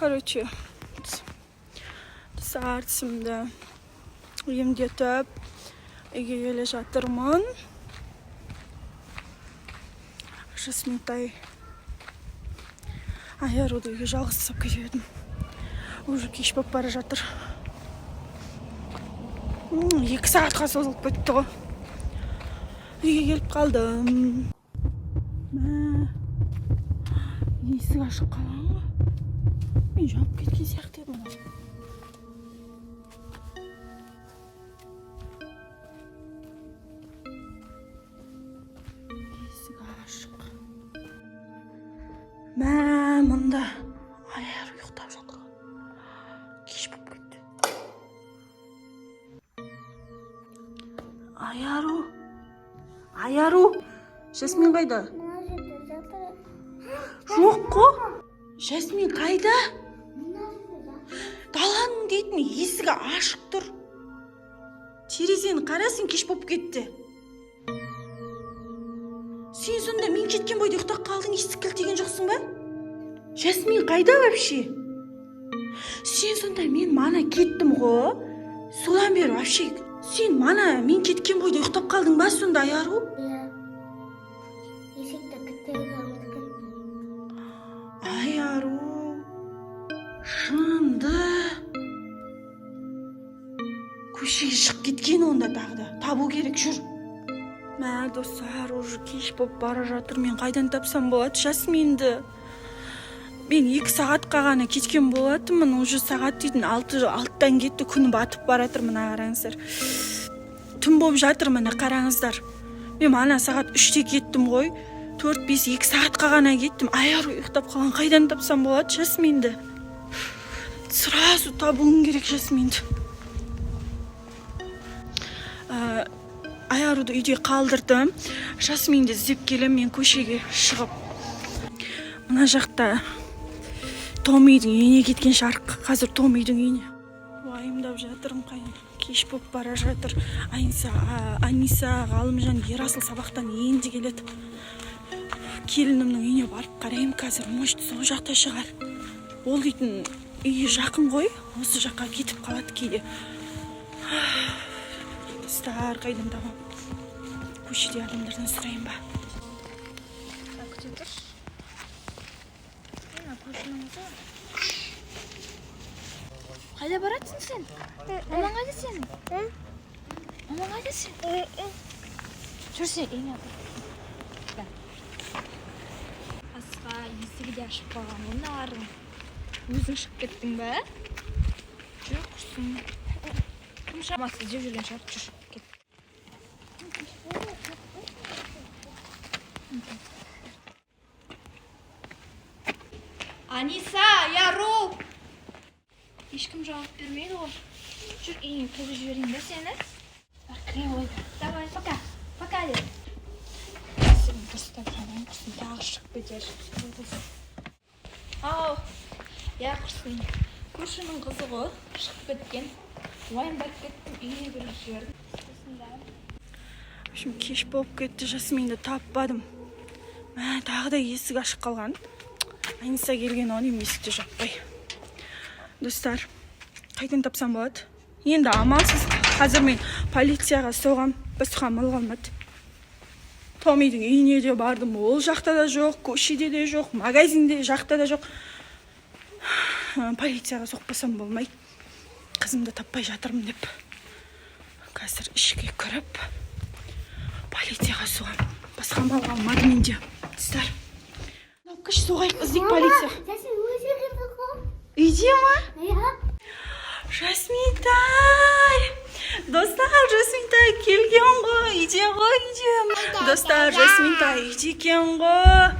Короче, достар, тісімді емдетіп, үйге келе жатырмын. Жасминтай, Аяруды үйге жалғыз тастап кетіп едім. Уже кеш болып бара жатыр. 2 сағатқа созылып кетті ғой. Үйге келіп қалдым. Мә, есік ашық қалған ғой. Мен жауып кеткен сияқты едім ғой. Есік ашық. Мә, мында Аяру ұйықтап жатыр ғой. Кеш болып кетті. Аяру, Аяру, Жасмин қайда? Мына жерде жатыр. Жоқ қой. Жасмин қайда? Мына жерде жатыр. Даланың дейтін есігі ашық тұр. Терезені қара сен, кеш болып кетті. Сен сонда мен кеткен бойда ұйықтап қалдың, есік кілттеген жоқсың ба? Жасмин қайда вообще? Сен сонда мен мана кеттім ғой, содан бері вообще сен мана мен кеткен бойда ұйықтап қалдың ба сонда, Аяру? Иә. Есікті кілттеуге ұмытып кеттім. Аяру, жынды, көшеге шығып кеткен онда, тағы да табу керек, жүр. Мә, достар, уже кеш болып бара жатыр. Мен қайдан тапсам болады Жасминді? Мен 2 сағатқа ғана кеткен болатынмын, уже сағат дейтін 6, 6-дан кетті, күн батып бара жатыр. Мына қараңыздар, түн болып жатыр, міне, қараңыздар. Мен ана сағат 3-те кеттім ғой, 4, 5, 2 сағатқа ғана кеттім. Аяру ұйықтап қалған. Қайдан тапсам болады Жасминді? Сразу табуым керек Жасминді. Аяруды үйде қалдырдым, Жасминді іздеп келемін мен көшеге шығып. Мына жақта Томидің үйіне кеткен шығар қазір, Томидің үйіне. Уайымдап жатырмын, қай кеш болып бара жатыр. Аниса, Аниса, Ғалымжан, Ерасыл сабақтан енді келеді. Келінімнің үйіне барып қараймын қазір, может, сол жақта шығар. Ол дейтін үйі жақын ғой, осы жаққа кетіп қалады кейде. Достар, қайдан табамын? Көшеде адамдардан сұрайын ба? Күте тұршы. Мына көршінің қызы. Қайда баратсың сен? Мамаң қайда сенің? Мамаң қайда сен? Жүр, сен үйіңе апар. Асқа есігі де ашып қалған ғой мыналардың. Өзің шығып кеттің ба? Жүр, құрсын. Кім шамасы іздеп жүрген шығар. Жүр, кет. Аниса, Яру! Ешкім жауап бермейді ғой. Жүр, үйіңе кіргізіп жіберейін ба сені? Бар, кіре ғой. Давай, пока. Пока де. Есігін дұрыстап жабайын, құрсын, тағы шығып кетер. Ау, иә, құрсын. Көршінің қызы ғой, шығып кеткен. Уайымдап кеттім, үйіне кіргізіп жібердім. Сосын да. В общем, кеш болып кетті, Жасминді таппадым. Мә, тағы да есік ашық қалған. Аниса келген ғой деймін, есікті жаппай. Достар, қайдан тапсам болады енді? Амалсыз қазір мен полицияға соғам, басқа амал қалмады. Томидің үйіне де бардым, ол жақта да жоқ, көшеде де жоқ, магазинде жақта да жоқ. Полицияға соқпасам болмайды, қызымды таппай жатырмын деп. Қазір ішке кіріп, полицияға соғамын, басқа амал қалмады менде. Достар, алып келші, соғайық, іздейік полиция. Жасмин өзі кірді ғой. Үйде ма? Иә. Жасминтай! Достар, Жасминтай келген ғой, үйде ғой, үйде. Достар, Жасминтай үйде екен ғой.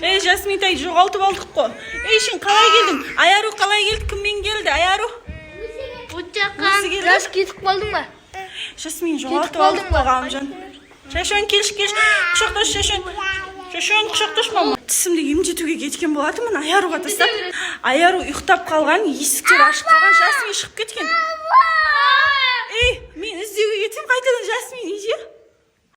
Ей, Жасминтай, жоғалтып алдық қой. Ей, сен қалай келдің? Аяру қалай келді? Кіммен келді? Аяру? Өзі келді? Жас, кетіп қалдың ба? Жасмин жоғалтып алдық қой, Ғалымжан. Шашон, келші, келші. Құшақташ, Шашон. Шашон, құшақташ, мама. Тісімді емдетуге кеткен болатынмын, Аяруға тастап. Аяру ұйықтап қалған, есіктер ашық қалған, Жасмин шығып кеткен. Ей, мен іздеуге кетсем, қайтадан Жасмин үйде.